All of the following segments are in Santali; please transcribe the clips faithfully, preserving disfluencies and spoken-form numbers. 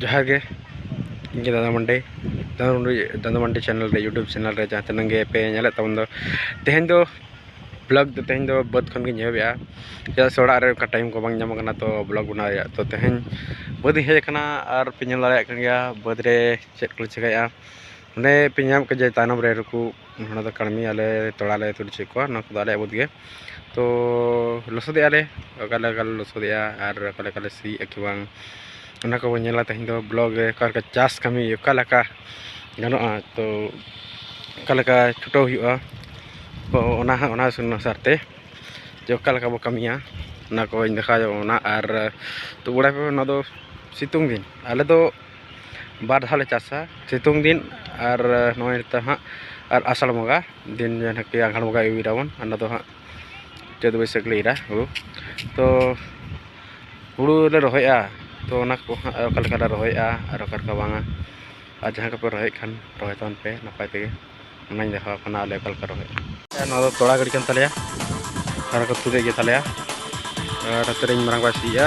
ᱡᱚᱦᱟᱨ ᱜᱮ, ᱤᱧ ᱜᱮ ᱫᱟᱫᱟ ᱢᱟᱱᱰᱤ᱾ ᱫᱟᱫᱟ ᱢᱟᱱᱰᱤ, ᱫᱟᱫᱟ ᱢᱟᱱᱰᱤ ᱪᱮᱱᱮᱞ ᱨᱮ, YouTube ᱪᱮᱱᱮᱞ ᱨᱮ ᱡᱟᱦᱟᱸ ᱛᱤᱱᱟᱹᱜ ᱜᱮ ᱯᱮ ᱧᱮᱞᱮᱫ ᱛᱟᱵᱚᱱ ᱫᱚ, ᱛᱮᱦᱮᱧ ᱫᱚ ᱵᱞᱚᱜ ᱫᱚ ᱛᱮᱦᱮᱧ ᱫᱚ ᱵᱟᱹᱫᱽ ᱠᱷᱚᱱ ᱜᱤᱧ ᱮᱦᱚᱵᱮᱜᱼᱟ᱾ ᱪᱮᱫᱟᱜ ᱥᱮ ᱚᱲᱟᱜ ᱨᱮ ᱚᱱᱠᱟ ᱴᱟᱭᱤᱢ ᱠᱚ ᱵᱟᱝ ᱧᱟᱢᱚᱜ ᱠᱟᱱᱟ ᱛᱚ ᱵᱞᱚᱜ ᱵᱮᱱᱟᱣ ᱨᱮᱭᱟᱜ᱾ ᱛᱚ ᱛᱮᱦᱮᱧ ᱵᱟᱹᱫᱽ ᱤᱧ ᱦᱮᱡ ᱟᱠᱟᱱᱟ ᱟᱨ ᱯᱮ ᱧᱮᱞ ᱫᱟᱲᱮᱭᱟᱜ ᱠᱟᱱ ᱜᱮᱭᱟ ᱵᱟᱹᱫᱽ ᱨᱮ ᱪᱮᱫ ᱠᱚᱞᱮ ᱪᱤᱠᱟᱹᱭᱮᱫᱼᱟ᱾ ᱚᱸᱰᱮ ᱯᱮ ᱧᱟᱢ ᱠᱮᱫ ᱡᱮ ᱛᱟᱭᱱᱚᱢ ᱨᱮ ᱨᱩᱠᱩ, ᱚᱱᱟ ᱫᱚ ᱠᱟᱹᱲᱢᱤ ᱟᱞᱮ ᱛᱚᱲᱟ ᱞᱮ ᱛᱩᱫ ᱦᱚᱪᱚᱭᱮᱫ ᱠᱚᱣᱟ, ᱱᱚᱣᱟ ᱠᱚᱫᱚ ᱟᱞᱮᱭᱟᱜ ᱵᱟᱹᱫᱽ ᱜᱮ᱾ ᱛᱚ ᱞᱚᱥᱚᱫᱮᱜᱼᱟ ᱞᱮ, ᱚᱠᱟ ᱞᱮᱠᱟ ᱞᱮ ᱞᱚᱥᱚᱫᱮᱜᱼᱟ ᱟᱨ ᱚᱠᱟ ᱞᱮᱠᱟ ᱞᱮ ᱥᱤᱭᱮᱫᱼᱟ ᱠᱤ ᱵᱟᱝ, ᱚᱱᱟ ᱠᱚᱵᱚᱱ ᱧᱮᱞᱟ ᱛᱮᱦᱮᱧ ᱫᱚ ᱵᱞᱚᱜ ᱨᱮ᱾ ᱚᱠᱟ ᱞᱮᱠᱟ ᱪᱟᱥ ᱠᱟᱹᱢᱤ ᱚᱠᱟ ᱞᱮᱠᱟ ᱜᱟᱱᱚᱜᱼᱟ, ᱛᱚ ᱚᱠᱟ ᱞᱮᱠᱟ ᱪᱷᱩᱴᱟᱹᱣ ᱦᱩᱭᱩᱜᱼᱟ, ᱛᱚ ᱚᱱᱟ ᱦᱚᱸ ᱚᱱᱟ ᱥᱩᱱᱩᱢ ᱥᱟᱨ ᱛᱮ ᱡᱮ ᱚᱠᱟ ᱞᱮᱠᱟ ᱵᱚ ᱠᱟᱹᱢᱤᱭᱟ, ᱚᱱᱟ ᱠᱚᱧ ᱫᱮᱠᱷᱟᱣ ᱧᱚᱜ ᱚᱱᱟ᱾ ᱟᱨ ᱛᱚ ᱵᱟᱲᱟᱭ ᱯᱮ, ᱚᱱᱟ ᱫᱚ ᱥᱤᱛᱩᱝ ᱫᱤᱱ, ᱟᱞᱮ ᱫᱚ ᱵᱟᱨ ᱫᱷᱟᱣ ᱞᱮ ᱪᱟᱥᱟ, ᱥᱤᱛᱩᱝ ᱫᱤᱱ ᱟᱨ ᱱᱚᱜᱼᱚᱭ ᱱᱤᱛᱚᱜ ᱦᱟᱸᱜ ᱟᱨ ᱟᱥᱟᱲ ᱵᱚᱸᱜᱟ ᱫᱤᱱ, ᱡᱟᱦᱟᱸ ᱠᱤ ᱟᱸᱜᱷᱟᱲ ᱵᱚᱸᱜᱟ ᱤᱨ ᱟᱵᱚᱱ, ᱚᱱᱟ ᱫᱚ ᱦᱟᱸᱜ ᱪᱟᱹᱛ ᱵᱟᱹᱭᱥᱟᱹᱠᱷ ᱞᱮ ᱤᱨᱟ ᱦᱩᱲᱩ᱾ ᱛᱚ ᱦᱩᱲᱩ ᱞᱮ ᱨᱚᱦᱚᱭᱟ, ᱛᱚ ᱚᱱᱟ ᱠᱚ ᱦᱟᱸᱜ ᱚᱠᱟ ᱞᱮᱠᱟ ᱞᱮ ᱨᱚᱦᱚᱭᱟ ᱟᱨ ᱚᱠᱟ ᱞᱮᱠᱟ ᱵᱟᱝᱟ᱾ ᱟᱨ ᱡᱟᱦᱟᱸ ᱠᱚᱯᱮ ᱨᱚᱦᱚᱭᱮᱫ ᱠᱷᱟᱱ ᱨᱚᱦᱚᱭ ᱛᱟᱵᱚᱱ ᱯᱮ ᱱᱟᱯᱟᱭ ᱛᱮᱜᱮ, ᱚᱱᱟᱧ ᱫᱮᱠᱷᱟᱣ ᱠᱟᱱᱟ ᱟᱞᱮ ᱚᱠᱟ ᱞᱮᱠᱟ ᱨᱚᱦᱚᱭ᱾ ᱱᱚᱣᱟ ᱫᱚ ᱛᱚᱲᱟ ᱜᱟᱹᱰᱤ ᱠᱟᱱ ᱛᱟᱞᱮᱭᱟ, ᱟᱨ ᱠᱚ ᱛᱩᱫᱮᱫ ᱜᱮ ᱛᱟᱞᱮᱭᱟ᱾ ᱟᱨ ᱱᱚᱛᱮ ᱨᱮ ᱤᱧ ᱢᱟᱨᱟᱝ ᱵᱟᱭ ᱥᱤᱭᱮᱜᱼᱟ᱾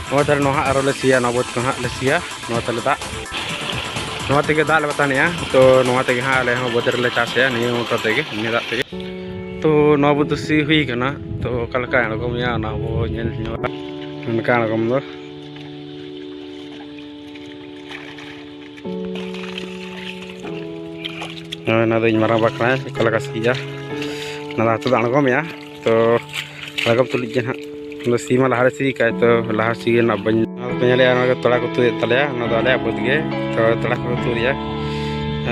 ᱱᱚᱣᱟ ᱫᱷᱟᱨᱮ ᱱᱚᱣᱟ ᱦᱟᱸᱜ ᱟᱨᱚ ᱞᱮ ᱥᱤᱭᱟ, ᱱᱚᱣᱟ ᱵᱟᱹᱫᱽ ᱠᱚ ᱦᱟᱸᱜ ᱞᱮ ᱥᱤᱭᱟ᱾ ᱱᱚᱣᱟ ᱛᱟᱞᱮ ᱫᱟᱜ, ᱱᱚᱣᱟ ᱛᱮᱜᱮ ᱫᱟᱜ ᱞᱮ ᱵᱟᱛᱟᱱᱮᱜᱼᱟ᱾ ᱛᱚ ᱱᱚᱣᱟ ᱛᱮᱜᱮ ᱦᱟᱸᱜ ᱟᱞᱮ ᱦᱚᱸ ᱵᱟᱹᱫᱽ ᱨᱮᱞᱮ ᱪᱟᱥᱮᱜᱼᱟ, ᱱᱤᱭᱟᱹ ᱢᱚᱴᱚᱨ ᱛᱮᱜᱮ, ᱱᱤᱭᱟᱹ ᱫᱟᱜ ᱛᱮᱜᱮ᱾ ᱛᱚ ᱱᱚᱣᱟ ᱵᱟᱹᱫᱽ ᱫᱚ ᱥᱤ ᱦᱩᱭ ᱠᱟᱱᱟ, ᱛᱚ ᱚᱠᱟ ᱞᱮᱠᱟ ᱟᱬᱜᱚᱢᱮᱭᱟ ᱚᱱᱟ ᱵᱚ ᱧᱮᱞ ᱧᱚᱜᱟ᱾ ᱚᱱᱠᱟ ᱟᱬᱜᱚᱢ ᱫᱚ ᱱᱚᱜᱼᱚᱭ ᱱᱚᱣᱟ ᱫᱚ ᱤᱧ ᱢᱟᱨᱟᱝ ᱵᱟ ᱠᱟᱱᱟᱭ, ᱚᱠᱟ ᱞᱮᱠᱟ ᱥᱤᱭᱟ ᱚᱱᱟ ᱫᱚ ᱦᱟᱛᱟᱣ ᱫᱚ ᱟᱬᱜᱚᱢᱮᱭᱟ᱾ ᱛᱚ ᱟᱬᱜᱚᱢ ᱛᱩᱞᱩᱡ ᱜᱮ ᱱᱟᱦᱟᱜ ᱚᱱᱟ ᱥᱤ ᱢᱟ ᱞᱟᱦᱟᱨᱮ ᱥᱤ ᱠᱟᱜᱼᱟᱭ, ᱛᱚ ᱞᱟᱦᱟ ᱥᱤ ᱜᱮ ᱱᱟᱜ ᱵᱟᱹᱧ, ᱚᱱᱟ ᱫᱚ ᱯᱮ ᱧᱮᱞᱮᱜᱼᱟ, ᱱᱚᱣᱟ ᱫᱚ ᱛᱚᱲᱟ ᱠᱚ ᱛᱩᱫᱮᱫ ᱛᱟᱞᱮᱭᱟ, ᱚᱱᱟ ᱫᱚ ᱟᱞᱮᱭᱟᱜ ᱵᱟᱹᱫᱽ ᱜᱮ᱾ ᱛᱚ ᱛᱚᱲᱟ ᱠᱚ ᱛᱩᱫᱮᱜᱼᱟ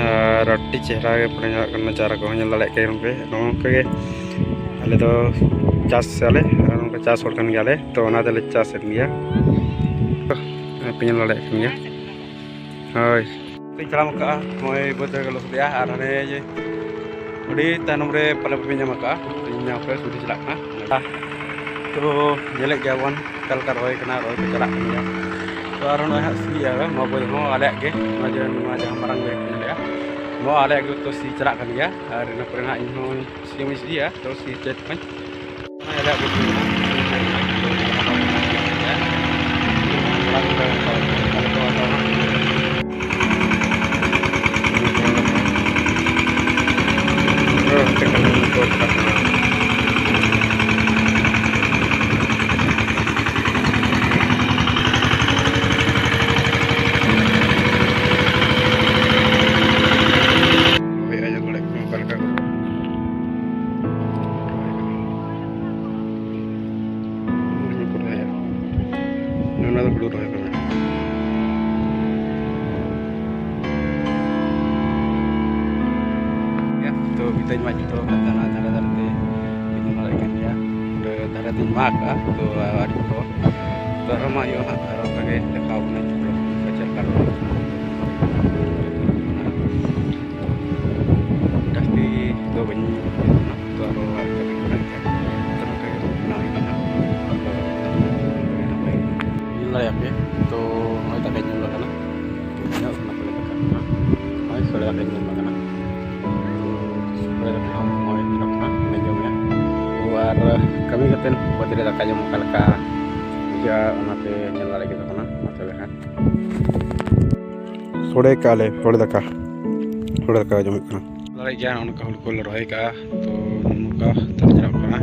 ᱟᱨ ᱟᱹᱰᱤ ᱪᱮᱦᱨᱟ ᱜᱮ ᱯᱩᱨᱟᱹ ᱧᱮᱞᱚᱜ ᱠᱟᱱᱟ, ᱪᱟᱨᱟ ᱠᱚᱦᱚᱸ ᱧᱮᱞ ᱫᱟᱲᱮᱭᱟᱜ ᱠᱟᱱ ᱜᱮᱭᱟ ᱯᱮ᱾ ᱱᱚᱜᱼᱚ ᱱᱚᱝᱠᱟ ᱜᱮ ᱟᱞᱮ ᱫᱚ ᱪᱟᱥ ᱟᱞᱮ, ᱟᱨ ᱱᱚᱝᱠᱟ ᱪᱟᱥ ᱦᱚᱲ ᱠᱟᱱ ᱜᱮᱭᱟᱞᱮ, ᱛᱚ ᱚᱱᱟ ᱛᱮᱞᱮ ᱪᱟᱥᱮᱫ ᱜᱮᱭᱟ᱾ ᱯᱮ ᱧᱮᱞ ᱫᱟᱲᱮᱭᱟᱜ ᱠᱟᱱ ᱜᱮᱭᱟ᱾ ᱦᱳᱭ᱾ ᱛᱤᱧ ᱛᱟᱲᱟᱢ ᱟᱠᱟᱫᱼᱟ, ᱱᱚᱜᱼᱚᱭ ᱵᱟᱹᱫᱽ ᱨᱮᱜᱮ ᱞᱚᱥᱚᱫᱮᱜᱼᱟ᱾ ᱟᱨ ᱦᱟᱱᱮ ᱡᱮ ᱟᱹᱰᱤ ᱛᱟᱭᱱᱚᱢ ᱨᱮ ᱯᱟᱞᱮ ᱵᱟᱵᱤᱱ ᱧᱟᱢ ᱟᱠᱟᱫᱼᱟ, ᱤᱧ ᱧᱟᱢ ᱯᱮ ᱥᱩᱨ ᱪᱟᱞᱟᱜ ᱠᱟᱱᱟ᱾ ᱛᱚ ᱧᱮᱞᱮᱫ ᱜᱮᱭᱟ ᱵᱚᱱ ᱚᱠᱟ ᱞᱮᱠᱟ ᱨᱚᱦᱚᱭ ᱠᱟᱱᱟ, ᱨᱚᱦᱚᱭ ᱠᱚ ᱪᱟᱞᱟᱜ ᱠᱟᱱ ᱜᱮᱭᱟ᱾ ᱛᱚ ᱟᱨ ᱱᱚᱜᱼᱚᱭ ᱦᱟᱸᱜ ᱥᱤᱭᱟ, ᱱᱚᱣᱟ ᱵᱟᱹᱫᱽ ᱦᱚᱸ ᱟᱞᱮᱭᱟᱜ ᱜᱮ, ᱱᱚᱣᱟ ᱡᱮ ᱱᱚᱣᱟ ᱡᱟᱦᱟᱸ ᱢᱟᱨᱟᱝ ᱵᱟᱹᱫᱽ ᱠᱚ ᱧᱮᱞᱮᱜᱼᱟ, ᱱᱚᱣᱟ ᱟᱞᱮᱭᱟᱜ ᱜᱮ᱾ ᱛᱚ ᱥᱤ ᱪᱟᱞᱟᱜ ᱠᱟᱱ ᱜᱮᱭᱟ᱾ ᱟᱨ ᱤᱱᱟᱹ ᱯᱚᱨᱮ ᱦᱟᱸᱜ ᱤᱧ ᱦᱚᱸ ᱥᱤ ᱢᱟᱧ ᱥᱤᱭᱟ, ᱛᱚ ᱥᱤ ᱪᱮᱫ ᱠᱚᱧ ᱟᱞᱮᱭᱟᱜ ᱵᱟᱹᱫᱽ ᱢᱮᱱᱟᱜᱼᱟ᱾ ᱛᱚ ᱵᱷᱤᱛᱟᱹᱧ ᱢᱟᱜ ᱪᱷᱩᱴᱟᱹᱣ ᱟᱠᱟᱫ ᱛᱟᱦᱮᱱᱟ, ᱫᱷᱟᱨᱮ ᱫᱷᱟᱨᱮ ᱛᱮ ᱵᱷᱤᱛᱟᱹᱧ ᱢᱟᱜ ᱮᱫ ᱠᱟᱱ ᱜᱮᱭᱟ᱾ ᱚᱸᱰᱮ ᱫᱷᱟᱨᱮ ᱛᱮᱧ ᱢᱟᱜ ᱟᱠᱟᱫᱼᱟ, ᱛᱚ ᱟᱨ ᱠᱚ ᱛᱚ ᱟᱨᱦᱚᱸ ᱢᱟᱜ ᱦᱩᱭᱩᱜᱼᱟ ᱦᱟᱸᱜ, ᱟᱨ ᱚᱱᱠᱟ ᱜᱮ ᱫᱮᱠᱷᱟᱣ ᱟᱵᱚᱱᱟᱹᱧ ᱯᱩᱨᱟᱹ ᱪᱮᱫ ᱞᱮᱠᱟ ᱨᱚᱦᱚᱭ ᱠᱟᱱᱟ᱾ ᱡᱟᱹᱥᱛᱤ ᱫᱚ ᱵᱟᱹᱧ ᱛᱚ ᱟᱨᱦᱚᱸ ᱟᱨ ᱠᱟᱹᱴᱤᱡ ᱢᱮᱱᱟᱜ ᱜᱮᱭᱟ, ᱛᱚ ᱱᱚᱝᱠᱟ ᱜᱮ ᱵᱮᱱᱟᱣ ᱦᱩᱭᱩᱜᱼᱟ ᱦᱟᱸᱜ᱾ ᱧᱮᱞ ᱫᱟᱲᱮᱭᱟᱜ ᱯᱮ, ᱛᱚ ᱱᱚᱜᱼᱚᱭ ᱫᱟᱠᱟᱧ ᱧᱩ ᱟᱠᱟᱱᱟ, ᱤᱧᱟᱹᱜ ᱥᱟᱱᱟᱢ ᱠᱚ ᱞᱮᱠᱟ ᱠᱟᱱᱟ᱾ ᱱᱚᱜᱼᱚᱭ ᱥᱚᱲᱮ ᱫᱟᱠᱟᱧ ᱡᱚᱢ ᱟᱠᱟᱱᱟ᱾ ᱥᱚᱲᱮ ᱫᱟᱠᱟ ᱦᱚᱸ ᱱᱚᱜᱼᱚᱭ ᱧᱮᱞᱚᱜ ᱠᱟᱱᱟ, ᱚᱱᱟᱧ ᱡᱚᱢᱮᱜᱼᱟ᱾ ᱛᱚ ᱟᱨ ᱠᱟᱹᱢᱤ ᱠᱟᱛᱮᱫ ᱵᱟᱹᱫᱽ ᱨᱮ ᱫᱟᱠᱟ ᱡᱚᱢ ᱚᱠᱟ ᱞᱮᱠᱟ ᱵᱩᱡᱷᱟᱹᱜᱼᱟ, ᱚᱱᱟᱯᱮ ᱧᱮᱞ ᱫᱟᱲᱮ ᱠᱮᱫᱟ ᱠᱟᱱᱟ᱾ ᱢᱟ ᱛᱚᱵᱮ ᱠᱷᱟᱱ ᱥᱚᱲᱮ ᱠᱟᱜᱼᱟ ᱞᱮ, ᱥᱚᱲᱮ ᱫᱟᱠᱟ, ᱥᱚᱲᱮ ᱫᱟᱠᱟ ᱡᱚᱢ ᱦᱩᱭᱩᱜ ᱠᱟᱱᱟ᱾ ᱧᱮᱞ ᱫᱟᱲᱮᱭᱟᱜ ᱜᱮᱭᱟ, ᱱᱚᱜᱼᱚ ᱱᱚᱝᱠᱟ ᱦᱩᱲᱩ ᱠᱚᱞᱮ ᱨᱚᱦᱚᱭ ᱠᱟᱜᱼᱟ᱾ ᱛᱚ ᱱᱚᱜᱼᱚ ᱱᱚᱝᱠᱟ ᱛᱟᱞᱮ ᱧᱮᱞᱚᱜ ᱠᱟᱱᱟ᱾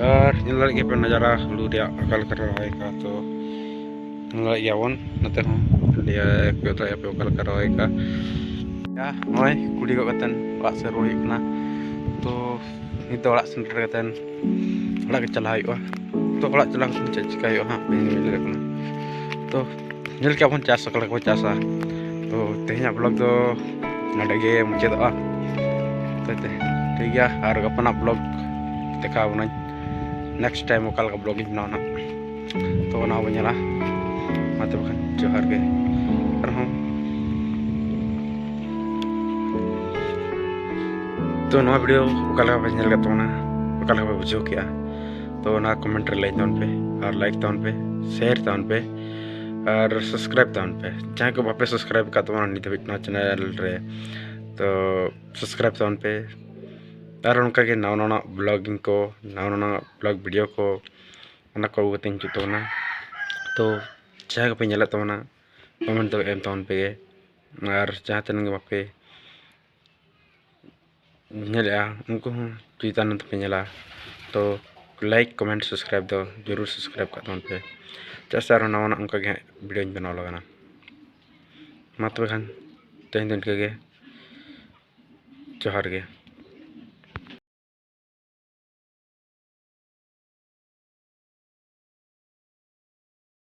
ᱟᱨ ᱧᱮᱞ ᱫᱟᱲᱮᱭᱟᱜ ᱜᱮᱭᱟ ᱯᱮ ᱱᱟᱡᱟᱨᱟ ᱦᱩᱲᱩ ᱨᱮᱭᱟᱜ ᱚᱠᱟ ᱞᱮᱠᱟ ᱞᱮ ᱨᱚᱦᱚᱭ ᱠᱟᱜᱼᱟ᱾ ᱛᱚ ᱧᱮᱞ ᱫᱟᱲᱮᱭᱟᱜ ᱜᱮᱭᱟ ᱵᱚᱱ ᱱᱚᱛᱮ ᱦᱚᱸ, ᱞᱟᱹᱭᱟ ᱯᱮ ᱚᱠᱟ ᱞᱮᱠᱟ ᱨᱚᱦᱚᱭ ᱠᱟᱜᱼᱟ᱾ ᱭᱟ, ᱱᱚᱜᱼᱚᱭ ᱠᱩᱲᱤ ᱜᱚᱜ ᱠᱟᱛᱮᱱ ᱚᱲᱟᱜ ᱥᱮᱫ ᱨᱩᱣᱟᱹᱲ ᱦᱩᱭᱩᱜ ᱠᱟᱱᱟ᱾ ᱛᱚ ᱱᱤᱛᱚᱜ ᱚᱲᱟᱜ ᱥᱮᱱ ᱥᱮᱴᱮᱨ ᱠᱟᱛᱮᱱ ᱚᱲᱟᱜ ᱜᱮ ᱪᱟᱞᱟᱜ ᱦᱩᱭᱩᱜᱼᱟ᱾ ᱛᱚ ᱚᱲᱟᱜ ᱪᱟᱞᱟᱣ ᱠᱟᱛᱮ ᱪᱮᱫ ᱪᱤᱠᱟᱹ ᱦᱩᱭᱩᱜᱼᱟ ᱦᱟᱸᱜ ᱵᱟᱹᱧ ᱞᱟᱹᱭ ᱫᱟᱲᱮᱭᱟᱜ ᱠᱟᱱᱟ᱾ ᱛᱚ ᱧᱮᱞ ᱠᱮᱜᱼᱟ ᱵᱚᱱ ᱪᱟᱥ ᱚᱠᱟ ᱞᱮᱠᱟ ᱵᱚᱱ ᱪᱟᱥᱟ᱾ ᱛᱚ ᱛᱮᱦᱮᱧᱟᱜ vlog ᱫᱚ ᱱᱚᱰᱮ ᱜᱮ ᱢᱩᱪᱟᱹᱫᱚᱜᱼᱟ᱾ ᱛᱚ ᱛᱮ-, ᱴᱷᱤᱠ ᱜᱮᱭᱟ, ᱟᱨ ᱜᱟᱯᱟᱱᱟᱜ vlog ᱫᱮᱠᱷᱟᱣ ᱟᱵᱚᱱᱟᱹᱧ᱾ Next time ᱚᱠᱟ ᱞᱮᱠᱟ vlog ᱤᱧ ᱵᱮᱱᱟᱣᱟ ᱱᱟᱜ, ᱛᱚ ᱚᱱᱟ ᱦᱚᱸᱵᱚᱱ ᱧᱮᱞᱟ᱾ ᱢᱟ ᱛᱚᱵᱮ ᱠᱷᱟᱱ ᱡᱚᱦᱟᱨ ᱜᱮ ᱟᱨᱦᱚᱸ᱾ ᱛᱚ ᱱᱚᱣᱟ video ᱚᱠᱟ ᱞᱮᱠᱟ ᱯᱮ ᱧᱮᱞ ᱠᱮᱫ ᱛᱟᱵᱚᱱᱟ, ᱚᱠᱟ ᱞᱮᱠᱟ ᱯᱮ ᱵᱩᱡᱷᱟᱹᱣ ᱠᱮᱜᱼᱟ, ᱛᱚ ᱚᱱᱟ comment ᱨᱮ ᱞᱟᱹᱭ ᱛᱟᱵᱚᱱ ᱯᱮ, ᱟᱨ like ᱛᱟᱵᱚᱱ ᱯᱮ, share ᱛᱟᱵᱚᱱ ᱯᱮ, ᱟᱨ subscribe ᱛᱟᱵᱚᱱ ᱯᱮ᱾ ᱡᱟᱦᱟᱸᱭ ᱠᱚ ᱵᱟᱯᱮ subscribe ᱟᱠᱟᱫ ᱛᱟᱵᱚᱱᱟ ᱱᱤᱛ ᱫᱷᱟᱹᱵᱤᱡ ᱱᱚᱣᱟ channel ᱨᱮ, ᱛᱚ subscribe ᱛᱟᱵᱚᱱ ᱯᱮ᱾ ᱟᱨ ᱚᱱᱠᱟᱜᱮ ᱱᱟᱣᱟ ᱱᱟᱣᱟ vlogging ᱠᱚ, ᱱᱟᱣᱟ ᱱᱟᱣᱟ vlog video ᱠᱚ, ᱚᱱᱟ ᱠᱚ ᱟᱹᱜᱩ ᱠᱟᱛᱮᱧ ᱦᱤᱡᱩᱜ ᱛᱟᱵᱚᱱᱟ᱾ ᱛᱚ ᱡᱟᱦᱟᱸᱭ ᱠᱚᱯᱮ ᱧᱮᱞᱮᱫ ᱛᱟᱵᱚᱱᱟ, comment ᱫᱚ ᱮᱢ ᱛᱟᱵᱚᱱ ᱯᱮ ᱜᱮ᱾ ᱟᱨ ᱡᱟᱦᱟᱸ ᱛᱤᱱᱟᱹᱜ ᱜᱮ ᱵᱟᱯᱮ ᱧᱮᱞᱮᱜᱼᱟ, ᱩᱱᱠᱩ ᱦᱚᱸ ᱡᱩᱫᱤ ᱛᱟᱭᱱᱚᱢ ᱛᱮᱯᱮ ᱧᱮᱞᱟ, ᱛᱚ like, comment, subscribe ᱫᱚ ᱡᱚᱨᱩᱨ subscribe ᱠᱟᱜ ᱛᱟᱵᱚᱱ ᱯᱮ᱾ ᱪᱮᱫᱟᱜ ᱥᱮ ᱟᱨᱦᱚᱸ ᱱᱟᱣᱟᱱᱟᱜ ᱚᱱᱠᱟ ᱜᱮ ᱦᱟᱸᱜ video ᱧ ᱵᱮᱱᱟᱣ ᱞᱟᱜᱟᱱᱟ᱾ ᱢᱟ ᱛᱚᱵᱮ ᱠᱷᱟᱱ ᱛᱮᱦᱮᱧ ᱫᱚ ᱤᱱᱠᱟᱹ ᱜᱮ᱾ ᱡᱚᱦᱟᱨ ᱜᱮ᱾